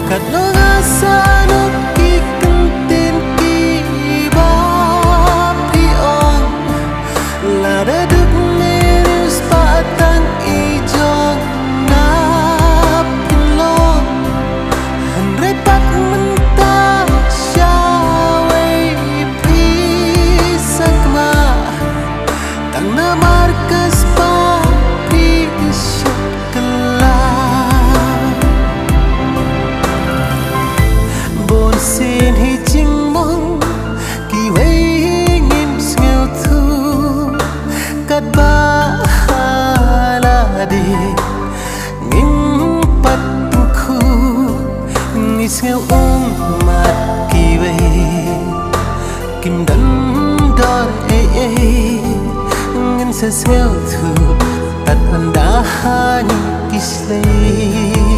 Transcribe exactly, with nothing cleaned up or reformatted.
Katno nga sah noh ki kyntien kiba phi ong. Lada duk mynta spah tang i jong nga phin long. Hynrei pat mynta shawei phi sakma. Tang namar ka spah phi shah kylla. Bun sien hi jingmong kiwei hi ngim sngewthuh. Katba ha lade ngim pat khuh. Ngi sngew ummat kiwei kim don dor ei ei. Ngin sa sngewthuh tat ynda ha ngi ki shlei.